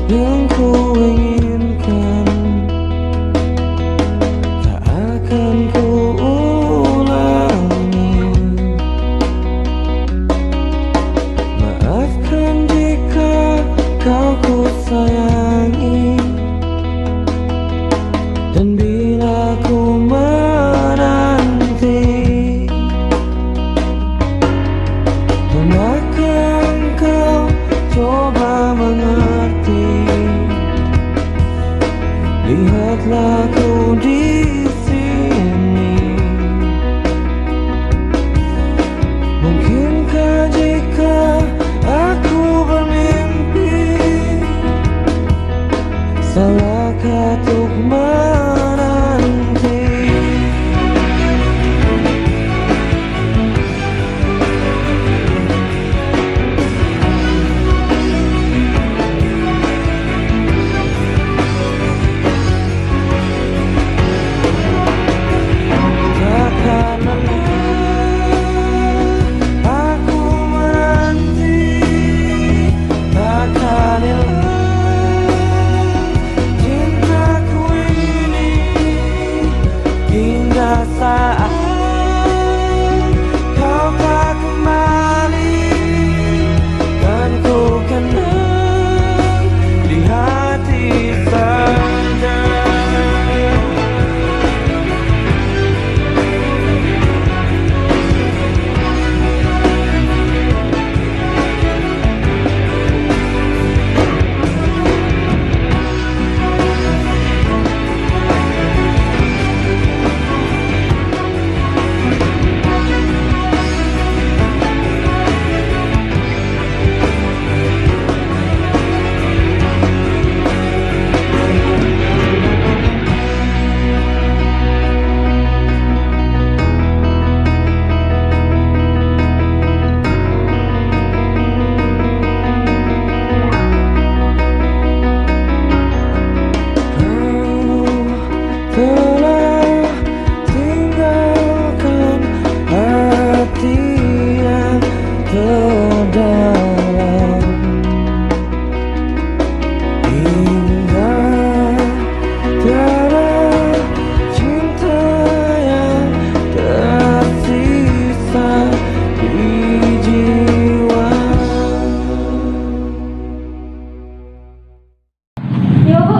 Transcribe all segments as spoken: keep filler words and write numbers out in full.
Yang ku inginkan tak akan ku ulangi. Maafkan jika kau ku sayangi, dan bila ku menanti, pernahkah engkau coba mengerti? Lihatlah ku di sini. Mungkinkah jika aku bermimpi, salahkah untuk menanti? Takkan lelah aku menanti, takkan hilang cintaku ini. Hingga saat kau tak kembali, kan ku kenang di hati saja. Telah tinggalkan hati yang terdalam. Hingga tiada cinta yang tersisa di jiwa. Nyoe, Bu.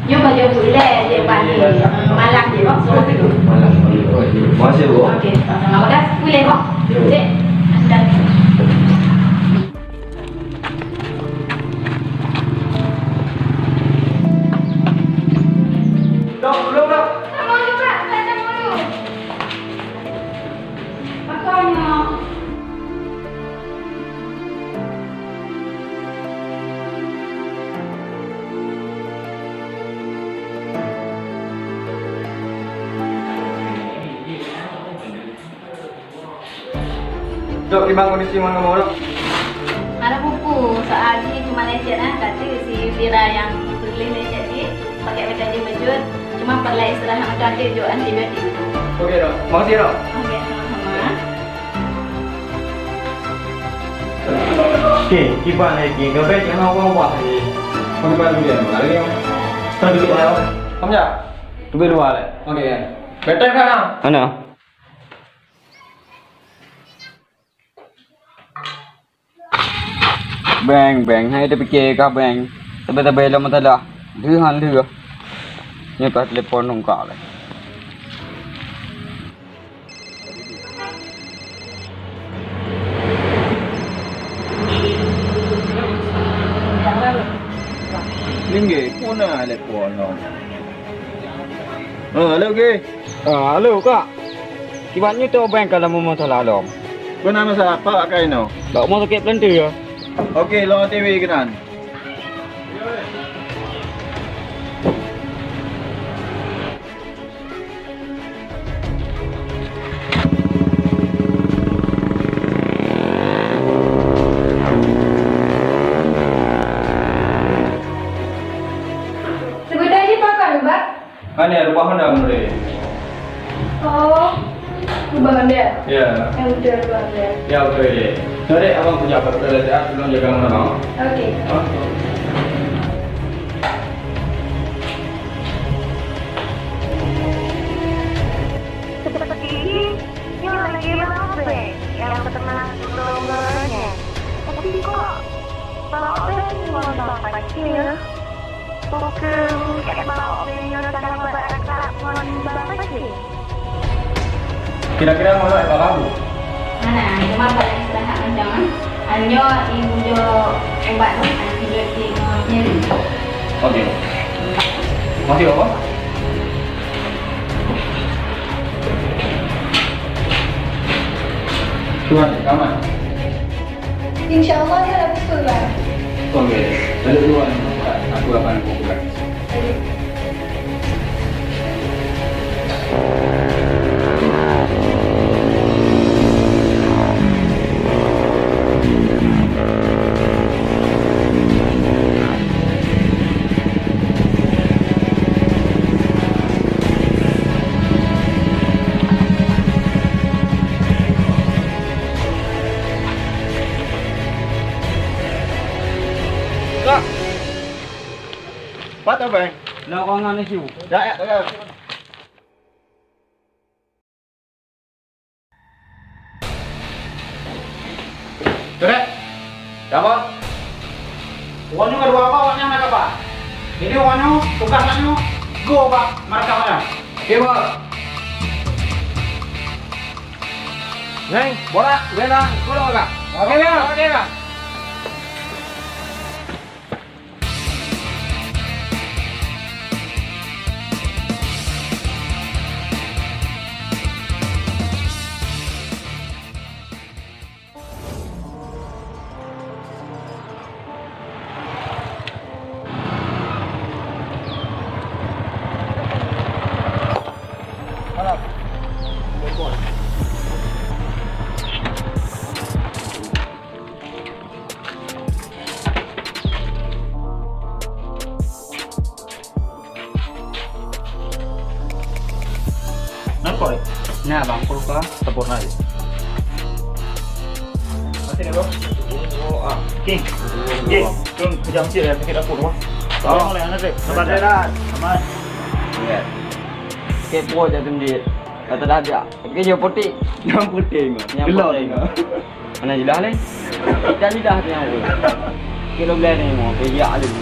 Nyoe bajèe Bu ilèe, jeuet bak ni. Malam jih, Bu. Malam. Makasih, Bu. Okey, sama-sama. Makasih, Bu ilèe, Bu. Cek. Dok, dulu, Dok. Sama juga, saya dulu. Makanya. Dok, kiban kondisi mak kamoe, Dok? Hana peue-peue, saat jih cuma lecet, ah, kata si Vira nyang peureulèe lecet jih, pakai bata jih meujeuet, cuma peureulèe istirahat mantong, jok antibiotik. Oke, Dok. Makasih, Dok. Oke, sama-sama. Oke, kiban lagi. Gabet kena ubah-ubah lagi. Kiban dulu ya, lagi ya. Kan dulu ya. Kamu ya? Tunggu dua lagi. Oke ya. Betul kan? Mana? Beng, beng, hai tapike kah, beng? Sabe-sabe lom meusalah. Lheueh han lheueh. Nyoe ka telepon lôn kah lé. Linggih, peue na telepon lôn? Oh, halo, Gih. Ah, halo, Kak. Kiban nyoe teuh beng ka lam rumoh teuh lalom. Peue na masalah, Pak, keunoe? Bak rumoh sakét peuleuntue, ya. Oke, lôn O T W keunan. Sebentar je, Pak, Pak, Pak. Hana, rubah Honda meunurot. Oh, rubah Honda? Ya. Yang betul rubah Honda. Ya, betul je. Nyoe dek abang kujak bak dokto dah sihat, tolong jaga meunan. Oke. Ha? Seperti ini, nyoe lagi Bang Obed yang terkena longgarnya. Tapi kok Bang Obed ngon Bang Pacil? Bukon Bang Obed nyoe teuh bak rasa ngon Bang Pacil? Kira-kira mau nak apa kamu? Hana, cuma bak istirahat macam ah. Hanyoe ibu jok ubat tu, hanyoe tidur di rumah nyeri. Oke. Masih apa? Tuan, aman. Insya Allah ya Rasul. Oke. Lalu dua ni, aku akan buka. Kak. Pat apa? Nak orang ngan isu. Ya, ya, ya. Turek. Siapa? Uroe nyoe ka dua awak nyan na kapa. Jadi uroe nyoe tugaih awak nyoe go bak markas awak nyan. Oke, Bos. Neng, bola, bela, gulung agak. Oke, Bos. Oke, Bos. Nangkoi. Nah, bang, puluh ka. Tebus na je. Masih ni, bro? Oh, ah. King. King. Tung kejam sikit ya, sakit aku tu. Tolong oleh anak dek. Sabar dek. Aman. Ingat. Kepo je sendiri. Kata dah dia. Tapi dia putih. Yang putih ingat. Yang putih ingat. Mana jelas ni? Kita jelas ni yang putih. Kilo belah ni mau. Dia ada ni.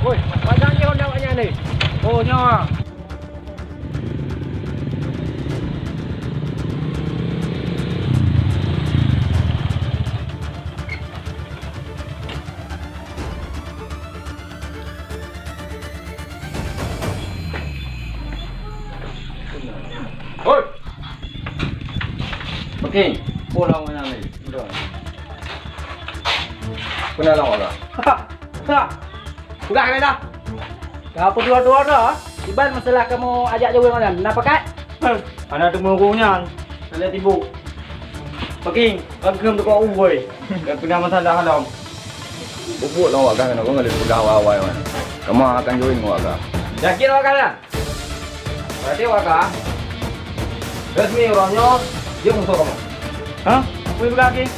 Woi, pasang je honda awak nyan ni. Oh, nyoe. Hoi! Oke, pulang mana ni? Udah. Kenal orang? Ha! Ha! Peugah keunan dah. Ka peudua-dua dah. Iban masalah kamoe ajak jaweueng nyan. Na pakat? Hana teumeurueng nyan. Hana tibu. Paking, ka geum teuka uwoi. Ka keunan masalah lom. Peubuet lom awak kah keunoe, kon ka lheueh peugah awai-awai man. Kamoe akan jaweueng awak kah. Yakin awak kah nyan? Berarti awak kah resmi uroe nyoe jeuet musoh kamoe. Hah? Peue peugah lagi?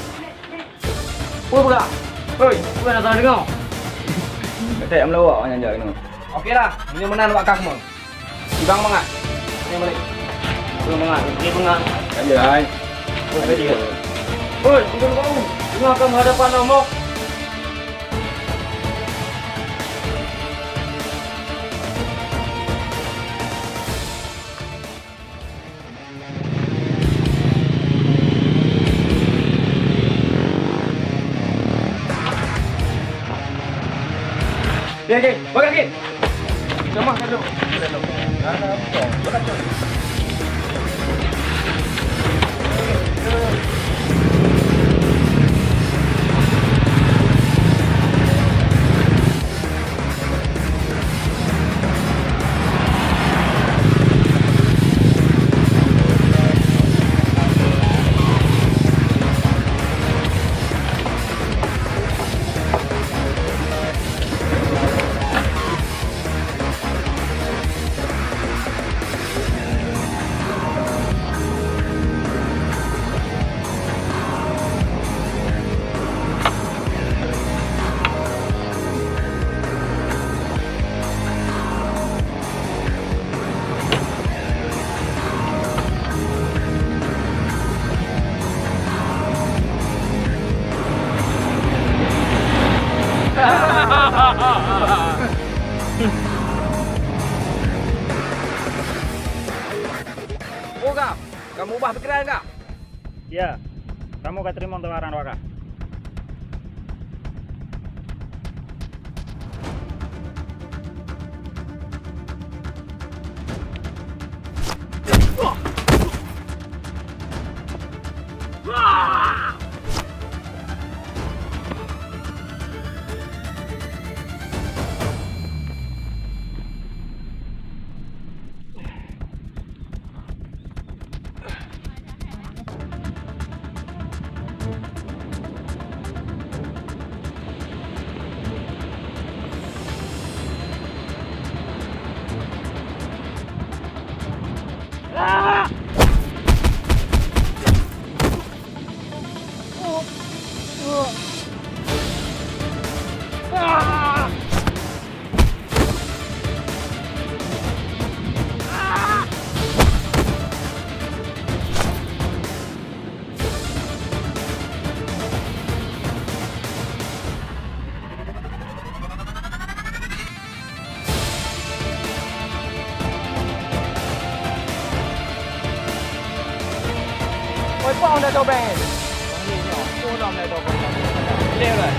Peue peugah? Hoi, peue hana salah deungoe? Katai meulawa awak nyan jak keunoe. Oke lah, meunyoe meunan awak kah keunoe. Ibang mangat. Ni balik. Peue mangat? Ni mangat. Kan je hai. Peue tadi? Hoi, tunggu dulu. Tengah kamu hadapan Allah. Oke, oke, bagai, oke. Jamah ka jom. Ubah pikiran kah? Ya, kamoe ka teurimong tawaran awak kah. Oi, pong dah tobeng. Pong dah tobeng. Boleh lah.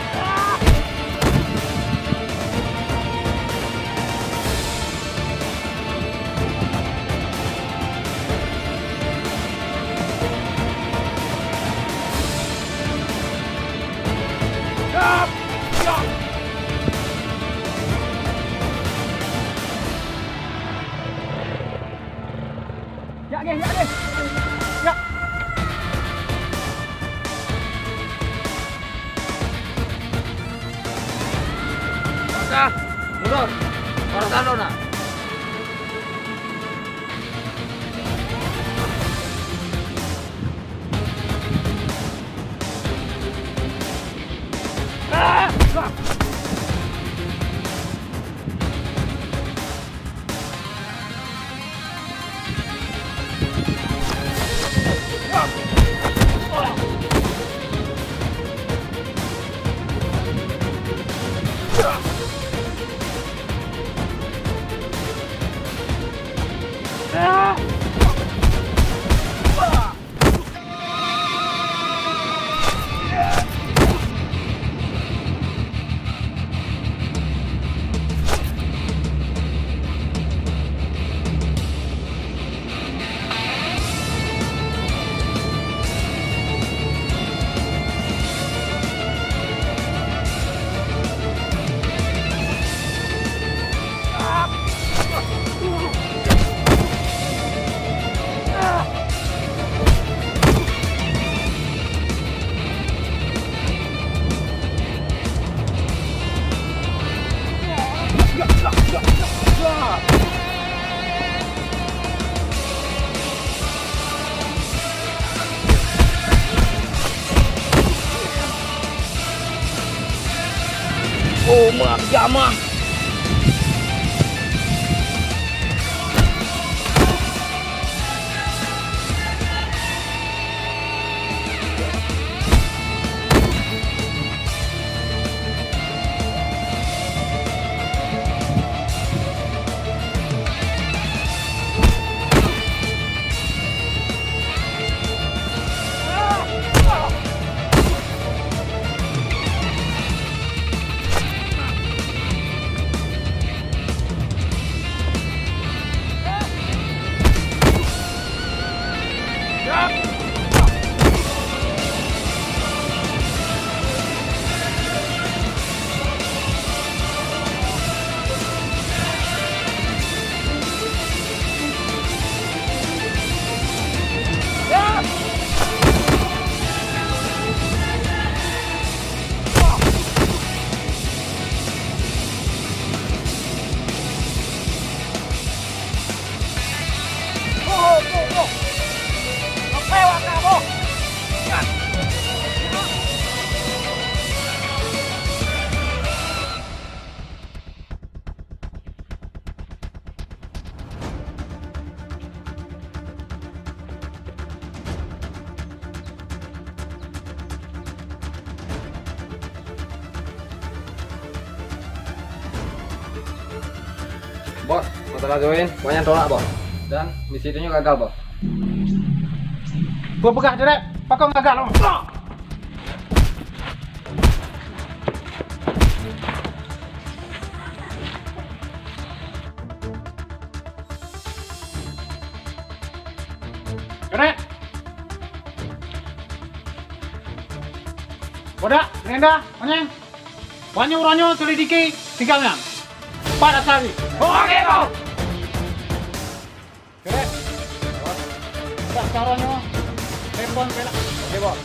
Jak, geh, jak, geh. Jak. Maka, mundur. Barisan lôn na. Oh, mak jamah. Bos, masalah join, banyak tolak, Bos. Dan misi tanyoe gagal, Bos. Beupeugah jurek, pakon gagak lom. Jurek. Bodak, Linda, Onyeng. Wanyoe uroe nyoe selidiki tiga nyan. Pat asai. Oke, Bos. Oke. Pat asai uroe nyoe. Telepon kena. Oke, Bos.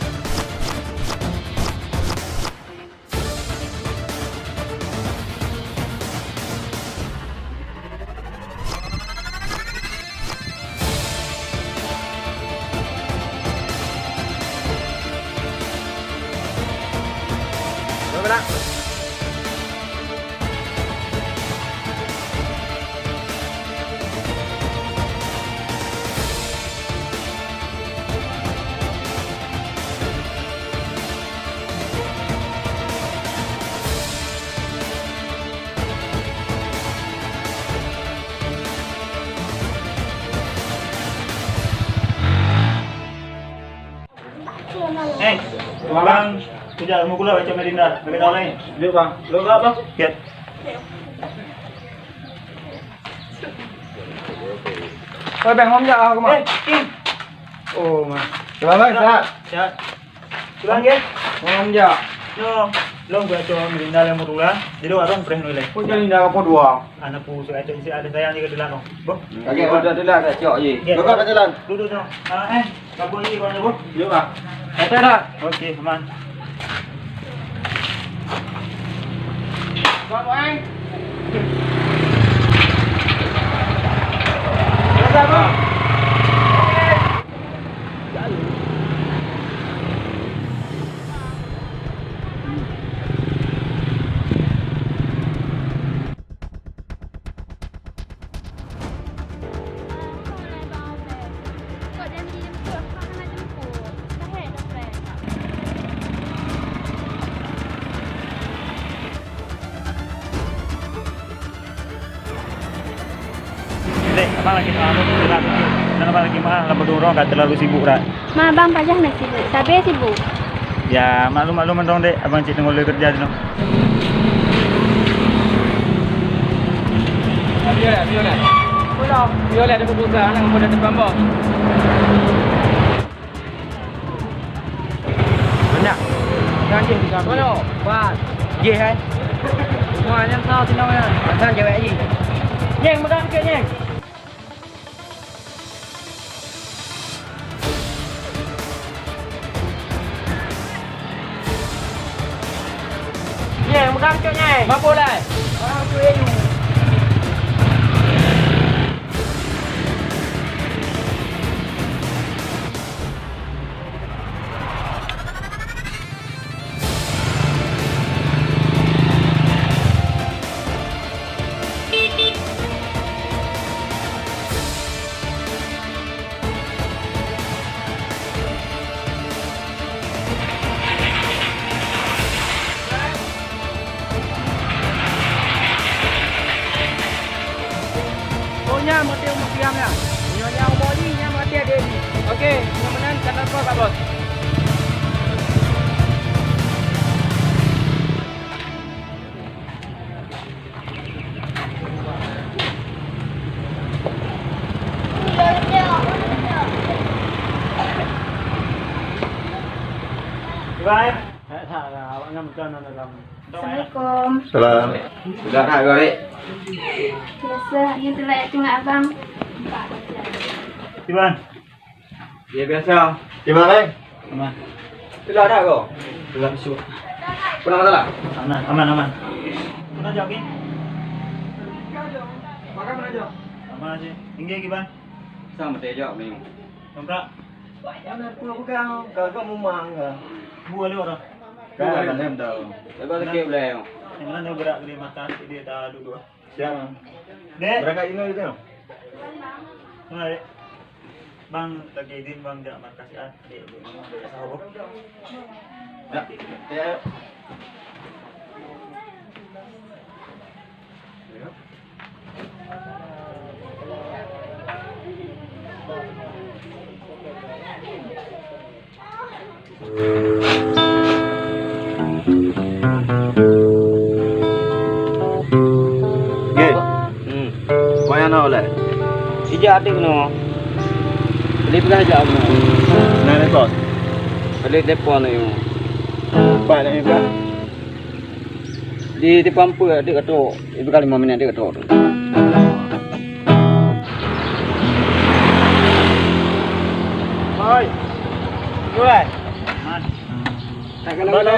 Eh, bang, kujak ilmu gula baca Melinda, bagi tahu lain. Yuk, bang. Lo, bang. Yuk. Oi, bang, ngom jak aku, Mak. Eh, King. Oh, Mak. Bang, sehat? Sehat. Pulang, ya? Ngom jak. Nyoe, lôn geuaco Melinda lé Murula. Jadi, warong preh nulai. Kok jadi ndak apa dua? Anak pu, saya cek isi ada sayang juga dulu, no. Boh. Oke, udah dulu, dah cok, ye. Ya. Buka ke jalan. Duduk, no. Ah, eh, kabur lagi, kawan, boh. Yuk, ah. Kata dah. Oke, aman. Kau, Bang. Kata, Bang. Dek, abang lagi maaf, dan abang lagi maaf, lam bedung rong ka terlalu sibuk dah. Ma, abang pajan na sibuk, sabe sibuk. Ya, maklum-maklum mantong, Dek, abang cit teungoh lé kerja tu. Violet, Violet. Violet ada pulsa, anak muda depan bos. Banyak. Dah jih tiga puluh. Mana? Empat. Jih, eh. Semua yang tahu sini mana? Pasang cewek lagi. Nyeng, megang sikit, Nyeng. Nyeng, megang sikit, Nyeng. Mampu, Lai. Barang tu, eh. Oh, nyan meunyoe mukiam nyan. Nyoe nyang umu jih nyan meungaté dek jih. Oke, nyoe meunan ka transfer, Pak Bos. Ibrahim. Assalamualaikum. Salam. Sudah nak, Gorek? Biasa, ni tu lah tengok abang. Iban. Ya, biasa. Iban, eh? Aman. Sudah nak, kau? Sudah masuk. Pernah masalah? Aman, aman, aman. Pernah jawab ni? Makan pernah jawab? Aman aja. Inggih, Iban. Sama tak jawab ni? Kontrak? Mana aku pegang, kagak mumang ke? Buah lewat dah. Kan, mana tahu. Lepas sikit boleh. Yang mana gerak dari mata, dia dah duduk. Siap. Dek. Berangkat ini itu. Mana, Dek? Bang, lagi izin, Bang, jak markas, ya. Dek, dek, dek, sahur. Ya. Ya. Ya. Geh. Hmm. Payah na ulèe. Ija até keunoe. Beli peugah jak keunoe. Na telepon. Beli telepon na yue. Pat na yue peugah. Di, di pampu dek katrok. Ibu kali lima minit dek katrok tu. Hoi. Mulai. Man. Tak kalau Mana?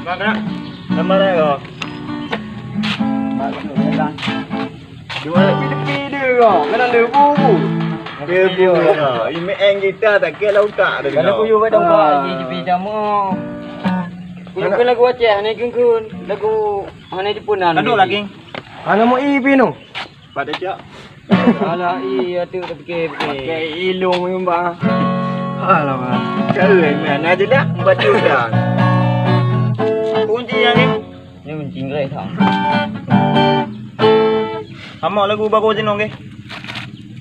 Mana? Mana? Mana? Mana? Dua. Pide-pide ko, kena lebu. Lebu ya. Ime eng kita tak kira utak dah. Kalau kuyuh kat tempat Ah. Haji Jibi sama. Kuyuh kan lagu Aceh, hana kheun-kheun. Lagu hana Jepun dah. Kadu lagi. Hana mau i pinu. Pada cak. Alah, iya tu terfikir-fikir. Pakai ilung memang. Alamak. Kau mana je dah, baju dah. Kunci yang ni. Ni mencinggai tak? Sama lagu baru je nong ke?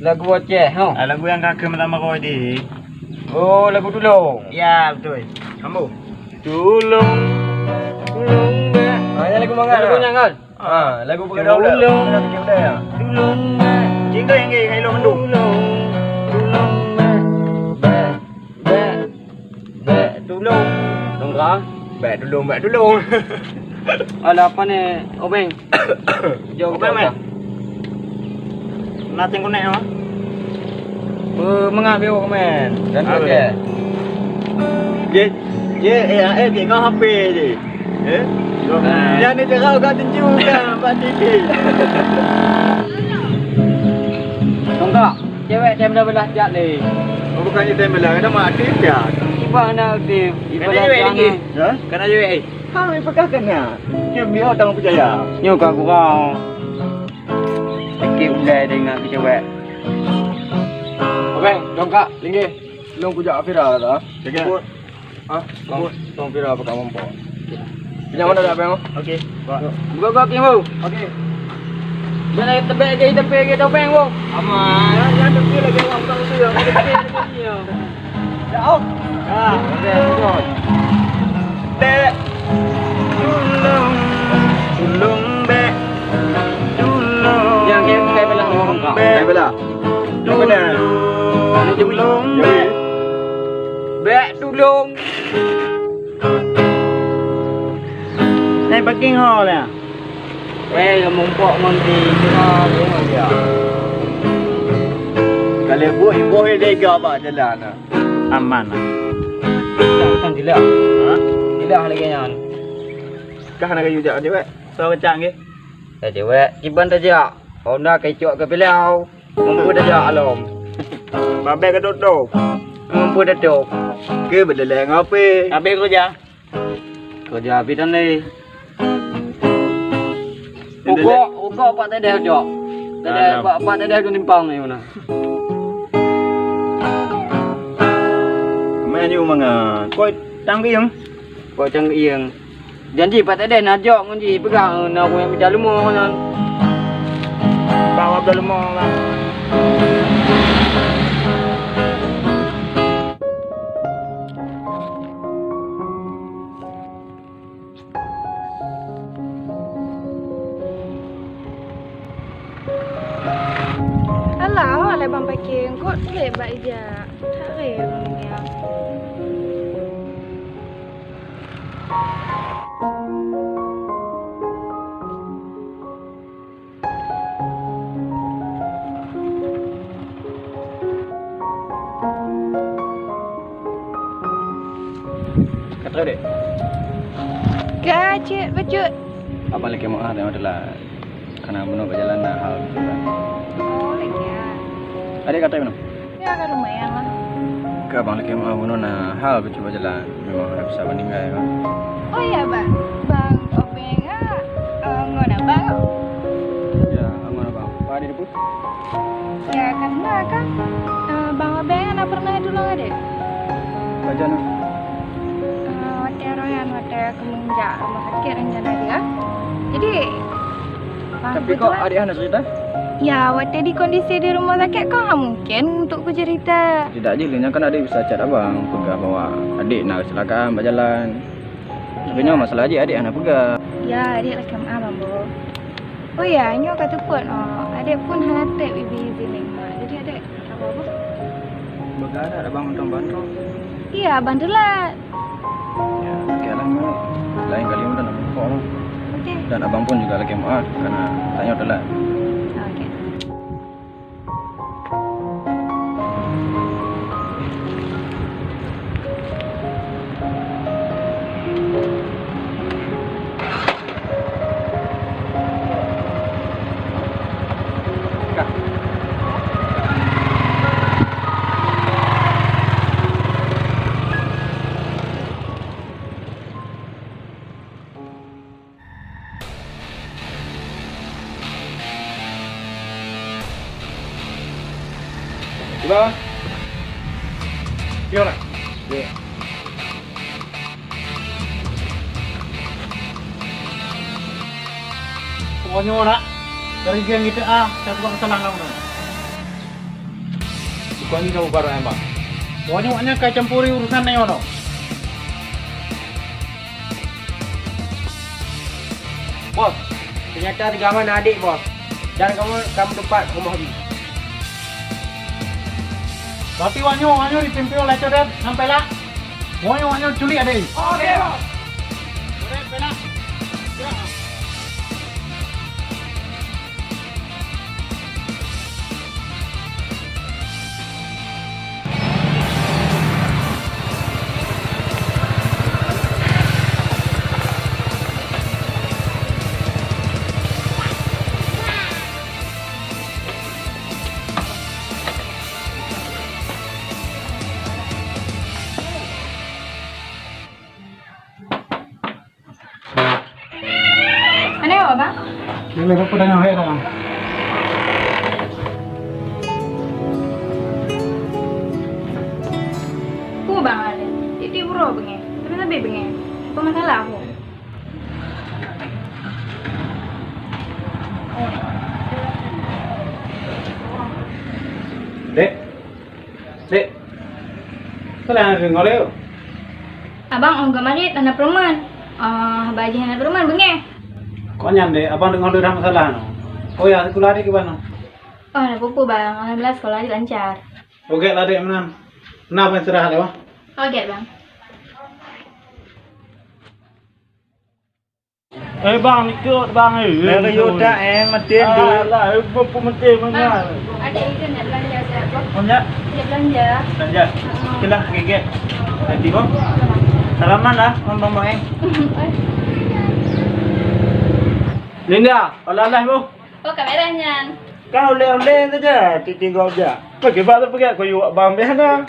Lagu Aceh, ha? Ah, lagu yang kakak malam baru di. Oh, lagu Tulung. Ya, betul. Kamu. Tulung, tulung, bek. Ah, yang lagu mangat. Lagu mangat kan? Ah, lagu Tulung. Tulung, bek. Tulung, bek. Jingga yang gay, kailo mandum. Tulung, tulung, bek. Bek. Bek. Bek tulung. Dongka. Bek tulung, bek tulung. Alah, apa ni, Obeng? Jom, Obeng, jom, meh. Jom. Nah, tengok nek, oh. Pemangat biu komen. Dan apa? Dia, dia, eh, eh, dia ngah H P je. Eh? Ah. Dia ni cakap kat tinju kan, Pak Titi. Tongkak. Cewek tem dah belah jak lé. Oh, bukannya tem belah, ada mak aktif ya? Iba na aktif. Iba dah lagi. Ha? Kena cewek, eh. Ha, iba kah kena? Dia biar orang percaya. Nyo ka kurang. Sikit ulai dengan keu cewek. Abang, dongkak, linggih. Lôn kujak Afira dah. Jaga. Ha? Tong, tong pira apa kamu, Pok? Pinjam mana dah, Bang? Okey, Pak. Buka, buka, King, Bu. Okey. Jangan tebek ke, tebek ke, topeng, Bu. Aman. Ya, ya, tebek lagi, Bang. Bukan usul, ya. Tebek lagi, ya. Ya, oh. Ah, okey, betul. Bek. Tulung. Tulung, Bek. Tulung. Yang kayak, kayak belah, Bek. Kayak belah. Tulung. Tulung, Bek. Bek, tulung. Hai, parking ho lah. Weh, mumpok ngon di tengah rumah dia. Kalau buih, buih dega bak jalan ah. Aman ah. Tak, tak, tidak. Ha? Tidak lagi nyan. Kah nak kayu jak cewek? So kecak nggih. Ya cewek, kiban tajak. Honda kecok ke pilau. Mumpung dah jak alom. Babek ke tutup. Mumpung dah tutup. Ke bedeleng api. Habis kerja. Kerja habis dan leh. Ugok, ugok Pak Tedeh jok. Tedeh, Pak, Pak Tedeh tu nimpang ni mana? Menu mangan. Koi tanggiang. Koi tanggiang. Janji Pak Tedeh na jok ngon jih peugah na ureueng nyang mita leumo nyan. Bawa bela leumo lah. Alah, awak lé bang paké, eungkot lé bak ija. That lé ureueng nyan. Ka troh, Dek? Ka, Cek, bacut. Abang lakèe meu'ah, teulat. Karena bunoe bak jalan na hal. Oh, lagèe nyan. Adek ka troh bunoe? Ya, ka lumayan lah. Ka bang lakèe meu'ah bunoe na hal bacut bak jalan. Memang hana bisa bandingkan, kan? Oh iya, Bang. Bang Obeng, ah, eh, ngon abang? Ya, ngon abang. Bang Ade dipu? Ya, karena kan, eh, Bang Obeng hana pernah tulông adek. Pajan? Eh, watèe roh nyan, watèe keumeung jak rumah sakit rencana dia. Jadi, Bang, tapi kok kebetulan adek hana cerita? Ya, watèe di kondisi di rumoh sakét kon hana mungken untuk kuceurita. Tidak jih, nyan kan adék bisa chat abang, peugah bahwa adék na kecelakaan bak jalan. Tapi nyoe masalah jih adék hana peugah. Ya, adék lakèe meu'ah, Bang Bo. Oh ya, nyoe ka teupot, oh, adék pun hana trép ibi izin lé mak. Jadi adék ka ba, Bang? Peugah dak abang mantong ban troh? Iya, abang teulat. Ya, oke lah, Mak. Lain kali udah nak pokok lah. Oke. Dan abang pun juga lakèe meu'ah karena tanyoe teulat. Oke. Iba. Yo lah. Yo. Pokoknya nak dari geng kita ah, saya buat salah lawan. Bukan ini kamu barang, Bang. Pokoknya awaknyan ka campuri urusan nyoe. Bos, ternyata di gama na adék, Bos. Dan kamu, kamu tempat rumoh jih. Berarti awaknyoe, awaknyoe dipimpin oleh Codet sampai lah. Awaknyoe, awaknyoe culik adék. Oke, Bos. Codet, bela. Gerak. Mana awak, Bang? Boleh, apa dah nyampe dah? Ku, Bang, ada. Titik buro bengeng. Tapi lebih bengeng. Apa masalah aku? Dek. Dek. Salah yang ngoleu. Abang, oh, gamarit, hana peuruman. Ah, bajih hana peuruman, bengeh. Kok nyan, Dek? Abang deungoe lé dah masalah nyoe. Oh ya, sekolah adék kiban nyoe? Oh, hana peue-peue, Bang. Alhamdulillah, sekolah adék lancar. Oke lah, Dek, meunan. Nah, abang istirahat ya, Bang. Oke, Bang. Eh, Bang, ikut, Bang, eh. Eh, ikut tak, eh, matiin duit. Alah, eh, peue-peue matiin, Bang. Bang, ada izin nak belanja, siap, Bang? Belanja? Siap belanja. Belanja? Heeh. Oke lah, gigit. Nanti, Bang. Salaman lah, Bang, Bang, eh. Linda, olah-olah, Bang. Oh, kamera nyan. Kau oleh-oleh saja, titik kau aja. Pergi bak tu, pergi, kau yuk Bang, biasa.